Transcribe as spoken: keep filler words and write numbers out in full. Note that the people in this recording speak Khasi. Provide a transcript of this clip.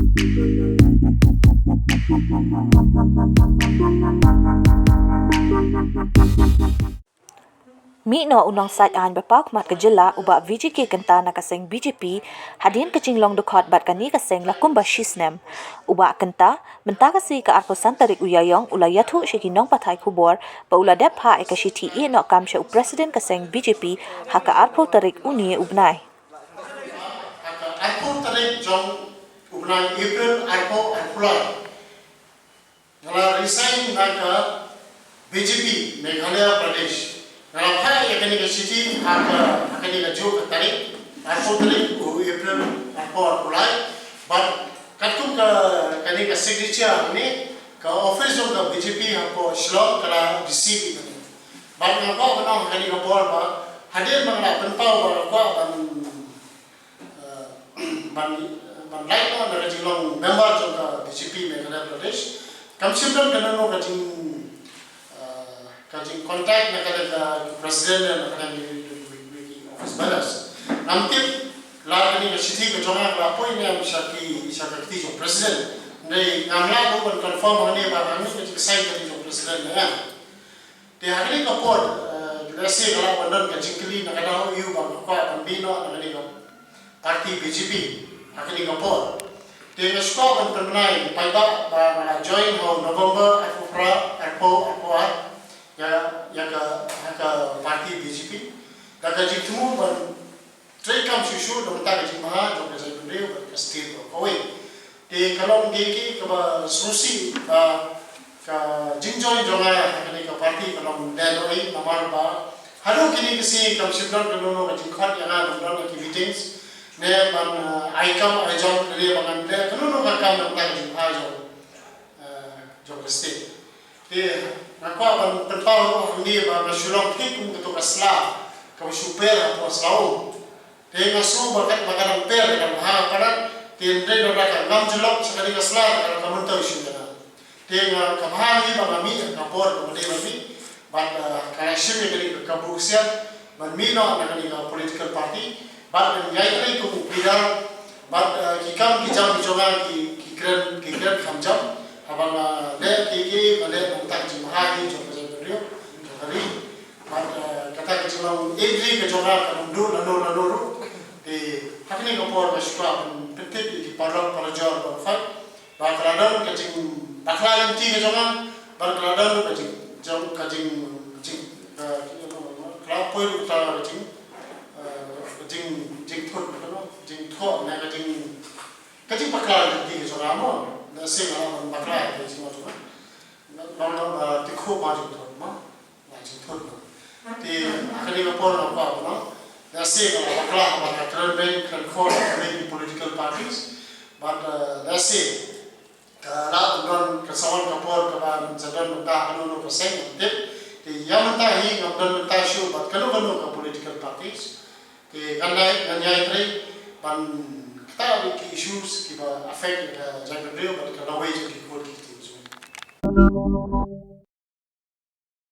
Mih noh u nongsaid aiñ ba pakhmat ka jylla u Bah V G K Kynta na ka seng B J P, hadien ka jinglong dkhot bad kane ka seng la kumba shi snem. U Bah Kynta, mynta ka sngi ka arphew san tarik u Ïaïong u la ïathuh sha ki nongpathai khubor ba u la dep phah ïa ka shithi ïeh noh kam sha u president ka seng B J P ha ka arphew tarik une u bnai. Ha ka arphew tarik jong u bnai April arphew arphew lai, nga la resign na ka B J P Meghalaya Pradesh. Nga la phah ïa kane ka shithi ha ka, ha kane ka juh ka tarik, arphew tarik u April arphew arphew lai. Bad katkum ka, kane ka signature hangne, ka office jong ka B J P hapoh Shillong ka la receive ïa kane. Bad nga kwah ban ong ha kane ka por ba hadien ba nga la pynpaw ba nga kwah ban, eh, ban, ban lait noh na ka jinglong member jong ka B J P Meghalaya Pradesh, kam shym don kano kano ka jing, eh, ka jingcontact na ka liang ka president ne na ka liang ki, ki, ki, ki office bearers. Ngam tip la kane ka shithi ka jong nga ka la poi ne em sha ki, sha ka kti jong president. Hynrei ngam lah ruh ban confirm hangne ba hangne ka jingsign ka jong president ne em. Te ha kane ka por, eh, lehse ka lah ban don ka jingkylli na ka daw aïu ba nga kwah ban mih noh na kane ka party B J P ha kane ka por. Te nga shu kwah ban pynbna paidbah ba nga la join ha u November arphew phra, arphew, arphew ar ïa, ïa ka, ha ka party B J P da ka jingthmu ban treikam shuh shuh na ka bynta ka jingbha jong ka jaitbynriew bad ka state baroh kawei. Te ka long kaei kaei kaba sngewsih ba ka jingjoin jong nga ha kane ka party ka long dei noh ei, namar ba haduh kine ki sngi kam shym don kano kano ka jingkhot ïa nga ban don ha ki meetings ne ban, eh, ai kam ai jam ne ban leh kano kano ka kam na ka bynta ka jingbha jong, eh, jong ka state. Te nga kwah ban pynpaw hangne ba nga shu long thik kum kato ka sla kaba shu per hapoh sla um. Te nga sngew ba kat ba ka dang per ka dang bha palat, te hynrei lada ka ngam ju long sha kane ka sla ka dang ka myntoi shuh ïa nga. Te nga, ka bha hi ba nga mih ha ka por kaba dei ban mih bad, eh, ka la shim ïa kane ka kabu ksiar ban mih noh na kane ka political party bad ban ïai trei kum u leader bad, eh, ki kam ki jam ki jong nga ki, ki kren, ki kren kham jam haba nga leh kiei kiei nga leh na ka bynta ka jingbha hi jong ka jaitbynriew jong ka ri. Bad, eh, kata ka jinglong entry ka jong nga ka ym duh lano lano ruh. Te ha kane ka por nga shu kwah ban pyntip ïa ki paralok parajor baroh ba ka la don ka jingbakla lynti ka jong nga bad ka la don ka jing, jong ka jing, jing, eh, ka la poi ruh kata ka jing, eh, ka jing, jingthut, ka jingthoh ne ka jing, ka jingbakla lynti ka jong nga mo. Lehse nga la ban bakla ïa ka jingmut jong nga. Nga, nga, nga, eh, tip khuh ma jingthut mo. Nga jingthut mo. Te ha kane ka por nga kwah ban ong, lehse nga la bakla haba nga kren beiñ kren khot ha ki political parties. Bad, eh, lehse ka lah ban don ka sa wan ka por kaba sa don bynta kano kano ka seng, ngam tip. Te ïa mynta hi ngam don bynta shuh bad kano kano ka political parties. Te ngan ïai, ngan ïai trei ban ktah ïa ki issues kiba affect ïa ka jaitbynriew bad ka lawei jong ki khun ki kti jong ngi.